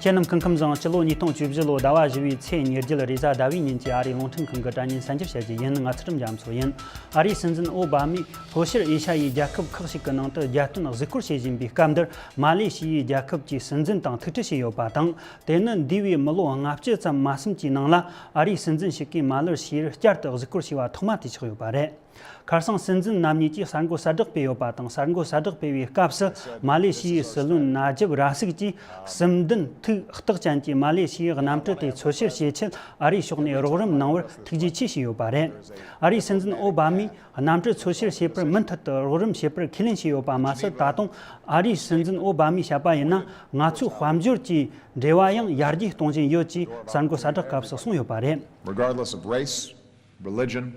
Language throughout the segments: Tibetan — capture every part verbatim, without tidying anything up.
ཁྱེད་རྣམས་སྐུ་ཁམས་བཟང་། སྤྱི་ལོ་ཉིས་སྟོང་བཅུ་བཞི་ལོ་ཟླ་བ་བཞི་བའི་ཚེས་ཉེར་བརྒྱད་རེས་གཟའ་ཟླ་བའི་ཉིན་གྱི་ཨ་རིའི་རླུང་འཕྲིན་ཁང་གི་དྲ་བརྙན་གསར་འགྱུར་བཤད་རྒྱུ་ཡིན། ང་ཚུལ་ཁྲིམས་རྒྱ་མཚོ་ཡིན། ཨ་རིའི་སྲིད་འཛིན་ཨོ་བྷ་མས་ལྷོ་ཤར་ཨེ་ཤ་ཡའི་རྒྱལ་ཁབ་ཁག་ཞིག་གི་ནང་དུ་རྒྱལ་སྟོན་གཟིགས་སྐོར་བྱེད་བཞིན་པའི་སྐབས་འདིར། མ་ལེ་ཤི་ཡའི་རྒྱལ་ཁབ་ཀྱི་སྲིད་འཛིན་དང་ཐུག་འཕྲད་བྱས་ཡོད་པ་དང་། དེ་ནི་འདས་པའི་མི་ལོ་ལྔ་བཅུ་ཙམ་མ་ཟིན་གྱི་ནང་ལ་ཨ་རིའི་སྲིད་འཛིན་ཞིག་གིས་མ་ལེ་ཤི་ཡར་བསྐྱར་དུ་གཟིགས་སྐོར་བྱས་པ་ཐོག་མ་དེ་ཆགས་ཡོད་པ་རེད། ཁ་སང་སྲིད་འཛིན་རྣམ་གཉིས་ཀྱིས་གསར་འགོད་གསལ་བསྒྲགས་སྤེལ་ཡོད་པ་དང་། གསར་འགོད་གསལ་བསྒྲགས་སྤེལ་བའི་སྐབས་སུ། མ་ལེ་ཤི་ཡའི་སྲིད་བློན་ན་ཇིབ་ར་སིག་གྱིས་སྲིད་འདུན་ཐུགས་རྟགས་ཅན་གྱིས་མ་ལེ་ཤི་ཡའི་གནམ་གྲུ་དེ་འཚོལ་བཤེར་བྱེད་ཆེད་ཨ་རིའི་ཕྱོགས་ནས་རོགས་རམ་གནང་བར་ཐུགས་རྗེ་ཆེ་ཞུས་ཡོད་པ་རེད། ཨ་རིའི་སྲིད་འཛིན་ཨོ་བྷ་མས་གནམ་གྲུ་འཚོལ་བཤེར་བྱེད་པར་མུ་མཐུད་དུ་རོགས་རམ་བྱེད་པར་ཁས་ལེན་བྱས་ཡོད་པ་མ་ཟད། ད་དུང་ཨ་རིའི་སྲིད་འཛིན་ཨོ་བྷ་མས་བཤད་པ་ཡིན་ན། ང་ཚོའི་དཔལ་འབྱོར་གྱི་འབྲེལ་བ་ཡང་ཡར་རྒྱས་གཏོང་བཞིན་ཡོད་ཅེས་གསར་འགོད་གསལ་བསྒྲགས་སྐབས་སུ་གསུངས་ཡོད་པ་རེད། Regardless of race, religion,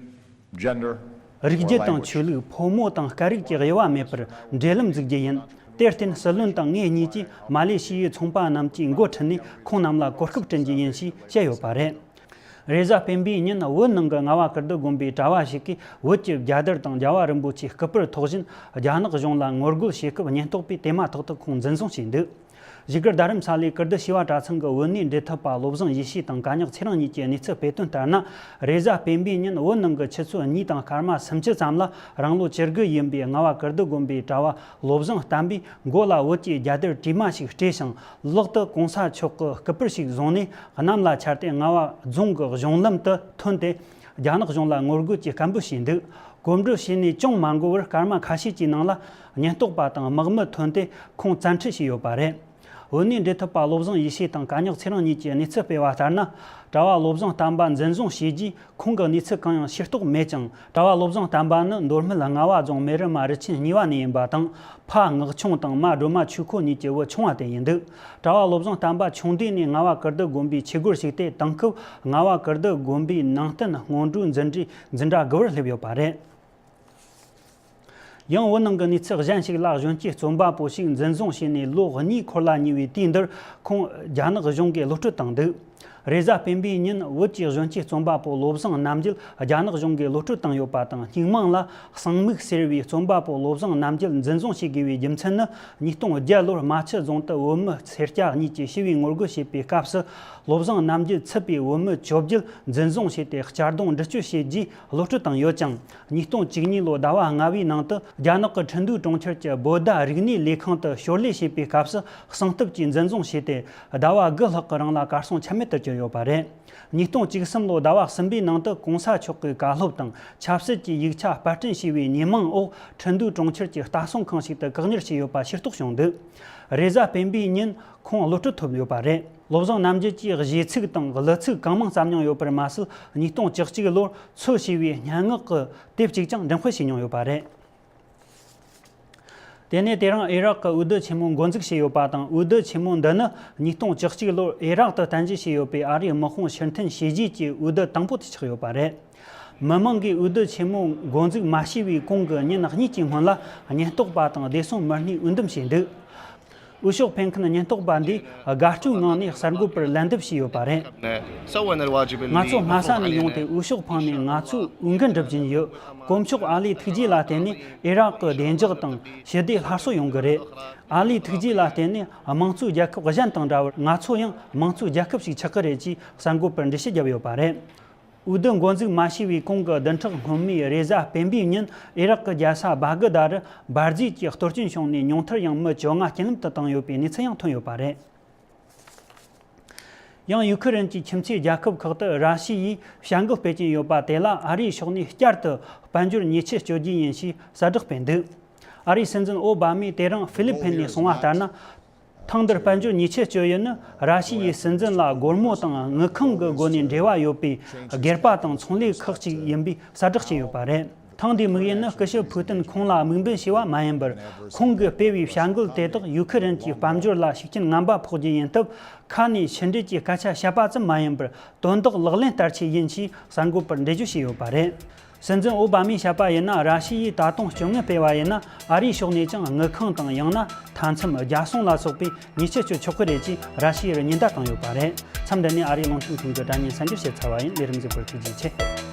gender, རིགས་རྒྱུད་དང་ཆོས་ལུགས། ཕོ་མོ་དང་སྐད་རིགས་ཀྱི་དབྱེ་བ་མེད་པར་འབྲེལ་ལམ་འཛུགས་རྒྱུ་ཡིན། དེར་བརྟེན་སྲིད་བློན་དང་ངེད་གཉིས་ཀྱིས་མ་ལེ་ཤི་ཡའི་ཚོང་པ་རྣམས་ཀྱི་འགོ་ཁྲིད་ནས་ཁོང་རྣམས་ལ་གོ་སྐབས་བསྐྲུན་རྒྱུ་ཡིན་ཞེས་བཤད་ཡོད་པ་རེད། རེས་གཟའ་སྤེན་པའི་ཉིན་བོད་ནང་གི་རྔ་བ་ཀིརྟི་དགོན་པའི་གྲྭ་བ་ཞིག་གིས་བོད་ཀྱི་རྒྱལ་དར་དང་རྒྱལ་བ་རིན་པོ་ཆེའི་སྐུ་པར་ཐོགས་བཞིན་རྒྱ་ནག་གཞུང་ལ་ངོ་རྒོལ་བྱེད་སྐབས་ཉེན་རྟོག་པས་དེ་མ་ཐག་ཏུ་ཁོང་འཛིན་བཟུང་བྱས་འདུག་བཞུགས་སྒར་རྡ་རམ་ས་ལའི་ཀིརྟི་བྱེས་པ་གྲྭ་ཚང་གི་བོད་གནས་འབྲེལ་མཐུད་པ་བློ་བཟང་ཡེ་ཤེས་དང་གད་སྙིགས་ཚེ་རིང་གཉིས་ཀྱིས་གནས་ཚུལ་སྤེལ་དོན་ལྟར་ན། རེས་གཟའ་སྤེན་པའི་ཉིན་བོད་ནང་གི་ཆུ་ཚོད་གཉིས་དང་སྐར་མ་སུམ་ཅུ་ཙམ་ལ། རང་ལོ་བཅུ་དགུ་ཡིན་པའི་རྔ་བ་ཀིརྟི་དགོན་པའི་གྲྭ་བ་བློ་བཟང་བསྟན་པས་མགོ་ལ་བོད་ཀྱི་རྒྱལ་དར་དྲི་མ་ཞིག་སྤྲས་ཤིང་། ལག་ཏུ་གོང་ས་མཆོག་གི་སྐུ་པར་ཞིག་བཟུང་ནས། གནམ་ལ་འཕྱར་ཏེ་རྔ་བ་རྫོང་གི་གཞུང་ལམ་དུ་ཐོན་ཏེ། རྒྱ་ནག་གཞུང་ལ་ངོ་རྒོལ་གྱི་སྐད་འབོད་བྱས་འདུག་གོམ་བགྲོད་བྱས་ནས་ཅུང་མ་འགོར་བར། སྐར་མ་ཁ་ཤས་ཀྱི་ནང་ལ་ཉེན་རྟོག་པ་དང་དམག་མི་ཐོན་ཏེ་ཁོང་བཙན་ཁྲིད་བྱས་ཡོད་པ་རེད། བོད་གནས་འབྲེལ་མཐུད་པ་བློ་བཟང་ཡེ་ཤེས་དང་གད་སྙིགས་ཚེ་རིང་གཉིས་ཀྱིས་གནས་ཚུལ་སྤེལ་བ་ལྟར་ན། གྲྭ་བ་བློ་བཟང་བསྟན་པ་འཛིན་བཟུང་བྱས་རྗེས། ཁོང་གི་གནས་ཚུལ་གང་ཡང་ཤེས་རྟོགས་མེད་ཅིང་། གྲྭ་བ་བློ་བཟང་བསྟན་པ་ནི་མདོ་སྨད་རྔ་བ་རྫོང་སྨན་རི་མ་རུ་ཆེན་གཉིས་པ་ནས་ཡིན་པ་དང་། ཕ་ངག་ཆུང་དང་མ་སྒྲོལ་མ་ཆོས་འཁོར་གཉིས་ཀྱི་བུ་ཆུང་བ་དེ་ཡིན་འདུག་གྲྭ་བ་བློ་བཟང་བསྟན་པ་ཆུང་དུས་ནས་རྔ་བ་ཀིརྟི་དགོན་པའི་ཆོས་སྒོར་ཞུགས་ཏེ། དེང་སྐབས་རྔ་བ་ཀིརྟི་དགོན་པའི་ནང་བསྟན་སྔོན་འགྲོའི་འཛིན་གྲྭའི་འཛིན་གྲྭ་དགུ་པར་སླེབས་ཡོད་པ་རེད། ཡང་བོད་ནང་གི་གནས་ཚུལ་གཞན་ཞིག་ལ། གཞོན་སྐྱེས་རྩོམ་པ་པོ་ཞིག་འཛིན་བཟུང་བྱས་ནས་ལོ་གཉིས་འཁོར་ལ་ཉེ་བའི་དུས་འདིར། ཁོང་རྒྱ་ནག་གཞུང་གིས་གློད་གྲོལ་བཏང་འདུག་རེས་གཟའ་སྤེན་པའི་ཉིན་བོད་ཀྱི་གཞོན་སྐྱེས་རྩོམ་པ་པོ་བློ་བཟང་རྣམ་རྒྱལ་རྒྱ་ནག་གཞུང་གིས་གློད་གྲོལ་བཏང་ཡོད་པ་དང་། སྙིང་མིང་ལ་གསང་མིག་ཟེར་བའི་རྩོམ་པ་པོ་བློ་བཟང་རྣམ་རྒྱལ་འཛིན་བཟུང་བྱེད་དགོས་པའི་རྒྱུ་མཚན་ནི། ཉིས་སྟོང་བརྒྱད་ལོར་རྨ་ཆུ་རྫོང་དུ་བོད་མི་སེར་སྐྱ་གཉིས་ཀྱིས་ཞི་བའི་ངོ་རྒོལ་བྱེད་པའི་སྐབས་སུ། བློ་བཟང་རྣམ་རྒྱལ་ཚུད་པའི་བོད་མི་བཅོ་བརྒྱད་འཛིན་བཟུང་བྱས་ཏེ། གཅར་རྡུང་འདྲི་གཅོད་བྱས་རྗེས་གློད་གྲོལ་བཏང་ཡོད་ཅིང་། ཉིས་སྟོང་བཅུ་གཉིས་ལོ་ཟླ་བ་ལྔ་པའི་ནང་དུ་རྒྱ་ནག་གི་ཁྲིན་ཏུའུ་གྲོང་ཁྱེར་གྱི་བོད་ཟླ་རིག་གནས་ལས་ཁང་དུ་ཞོར་ལས་བྱེད་པའི་སྐབས་སུ་གསང་སྟབས་ཀྱིས་འཛིན་བཟུང་བྱས་ཏེ། ཟླ་བ་དགུ་ལྷག་གི་རིང་ལ་གར་སོང་ཆ་མེད་དུ་གྱུར་ཡོད་པ་རེད། ཉིས་སྟོང་བཅུ་གསུམ་ལོ་ཟླ་བ་གསུམ་པའི་ནང་དུ་གོང་ས་མཆོག་གི་བཀའ་སློབ་དང་ཆབ་སྲིད་ཀྱི་ཡིག་ཆ་པར་སྐྲུན་བྱས་པའི་ཉེས་མིང་འོག་ཁྲིན་ཏུའུ་གྲོང་ཁྱེར་གྱི་ལྟ་སྲུང་ཁང་ཞིག་ཏུ་བཀག་ཉར་བྱས་ཡོད་པ་ཤེས་རྟོགས་བྱུང་འདུག་རེས་གཟའ་སྤེན་པའི་ཉིན་ཁོང་གློད་གྲོལ་ཐོབ་ཡོད་པ་རེད། བློ་བཟང་རྣམ་རྒྱལ་གྱིས་གཞས་ཚིག་དང་གླུ་ཚིག་གང་མང་བརྩམས་མྱོང་ཡོད་པར་མ་ཟད། ཉིས་སྟོང་བཅུ་གཅིག་ལོར་ཚོ་ཞེས་པའི་སྙན་ངག་གི་དེབ་ཅིག་ཀྱང་འགྲེམས་སྤེལ་བྱས་མྱོང་ཡོད་པ་རེད། དེ་ནས་དེ་རིང་ཨི་རག་གི་འོས་བསྡུ་ཆེན་མོ་འགོ་འཛུགས་བྱས་ཡོད་པ་དང་། འོས་བསྡུ་ཆེན་མོ་འདི་ནི་ཉིས་སྟོང་བཅུ་གཅིག་ལོར་ཨི་རག་ཏུ་རྟེན་གཞི་བྱས་ཡོད་པའི་ཨ་རིའི་དམག་དཔུང་ཕྱིར་འཐེན་བྱས་རྗེས་ཀྱི་འོས་བསྡུ་དང་པོ་དེ་ཆགས་ཡོད་པ་རེད། མི་མང་གིས་འོས་བསྡུ་ཆེན་མོ་འགོ་འཛུགས་མ་བྱས་པའི་གོང་གི་ཉིན་གཉིས་ཀྱི་སྔོན་ལ། ཉེན་རྟོག་པ་དང་བདེ་སྲུང་མི་སྣས་འོས་འདེམས་བྱས་འདུག་འོས་ཤོག་འཕེན་མཁན་ཉེན་རྟོག་པ་འདིས་དགའ་སྤྲོའི་ངང་ནས་གསར་འགོད་པར་ལན་འདེབས་བྱས་ཡོད་པ་རེད། ང་ཚོ་སྔ་ས་ནས་ཡོང་སྟེ་འོས་ཤོག་འཕངས་ནས་ང་ཚོས་འོས་འགན་སྒྲུབ་བཞིན་ཡོད། དཀོན་མཆོག་ཨ་ལིའི་ཐུགས་རྗེ་ལ་བརྟེན་ནས་ཨི་རག་གི་བདེ་འཇགས་དང་ཞི་བདེ་སླར་གསོ་ཡོང་གི་རེད། ཨ་ལིའི་ཐུགས་རྗེ་ལ་བརྟེན་ནས་དམངས་གཙོའི་རྒྱལ་ཁབ་གཞན་དང་འདྲ་བར་ང་ཚོ་ཡང་དམངས་གཙོའི་རྒྱལ་ཁབ་ཞིག་ཆགས་ཀྱི་རེད་ཅེས་གསར་འགོད་པར་འགྲེལ་བཤད་བརྒྱབ་ཡོད་པ་རེད། འོས་བསྡུ་འགོ་འཛུགས་མ་བྱས་པའི་གོང་གི་བདུན་ཕྲག་སྔོན་མའི་རེས་གཟའ་སྤེན་པའི་ཉིན། ཨི་རག་གི་རྒྱལ་ས་བྷ་གི་དཱ་རུ་འབར་རྫས་ཀྱི་གཏོར་སྐྱོན་བྱུང་ནས་ཉུང་མཐར་ཡང་མི་བཅོ་ལྔ་རྐྱེན་ལམ་དུ་བཏང་ཡོད་པའི་གནས་ཚུལ་ཡང་ཐོན་ཡོད་པ་རེད། ཡང་ཡུ་ཁུ་རེན་གྱི་ཁྱིམ་མཚེས་རྒྱལ་ཁབ་ཁག་ཏུ་ར་ཤི་ཡས་བྱ་འགུལ་སྤེལ་གྱིན་ཡོད་པ་དེ་ལ་ཨ་རིའི་ཕྱོགས་ནས་བསྐྱར་དུ་དཔལ་འབྱོར་ཉེས་ཆད་གཅོད་རྒྱུ་ཡིན་ཞེས་གསལ་བསྒྲགས་སྤེལ་འདུག་ཨ་རིའི་སྲིད་འཛིན་ཨོ་བྷ་མས་དེ་རིང་ཧྥི་ལི་ཕིན་ནས་གསུངས་པ་ལྟར་ན། ཐེངས་འདིར་དཔལ་འབྱོར་ཉེས་ཆད་གཅོད་ཡུལ་ནི་ར་ཤི་ཡའི་སྲིད་འཛིན་ལ་སྒོར་མོ་དང་དངུལ་ཁང་གི་སྒོ་ནས་འབྲེལ་བ་ཡོད་པའི་སྒེར་པ་དང་ཚོང་ལས་ཁག་ཅིག་ཡིན་པའི་གསལ་བསྒྲགས་བྱས་ཡོད་པ་རེད། ཐེངས་འདིའི་དམིགས་ཡུལ་ནི་སྐུ་ཞབས་ཕུའུ་ཏིན་ཁོང་ལ་དམིགས་འབེན་བྱས་པ་མ་ཡིན་པར། ཁོང་གིས་སྤེལ་བའི་བྱ་འགུལ་དེ་དག་ཡུ་ཁུ་རེན་གྱི་དཔལ་འབྱོར་ལ་ཤུགས་རྐྱེན་ངན་པ་ཕོག་རྒྱུ་ཡིན་སྟབས། ཁ་ནས་ཕྱི་འབྲེལ་གྱི་སྐད་ཆ་བཤད་པ་ཙམ་མ་ཡིན་པར། དོན་དག་ལག་ལེན་བསྟར་ཆེད་ཡིན་ཞེས་གསར་འགོད་པར་འགྲེལ་བརྗོད་བྱས་ཡོད་པ་རེད། སྲིད་འཛིན་ཨོ་བྷ་མས་བཤད་པ་ཡིན་ན། ར་ཤི་ཡས་ད་དུང་སྐྱོན་ངན་སྤེལ་བ་ཡིན་ན། ཨ་རིའི་ཕྱོགས་ནས་ཀྱང་དངུལ་ཁང་དང་། ཡང་ན་མཐའ་མཚམས་རྒྱལ་སྲུང་ལ་སོགས་པའི་ཉེས་ཆད་གཅོད་ཆོག་གི་རེད་ཅེས་ར་ཤི་ཡར་ཉེན་བརྡ་བཏང་ཡོད་པ་རེད། མཚམས་འདི་ནས་ཨ་རིའི་རླུང་འཕྲིན་ཁང་གི་དྲ་བརྙན་གསར་འགྱུར་བཤད་ཚར་བ་ཡིན། ལས་རིམ་གཟིགས་པར་ཐུགས་རྗེ་ཆེ།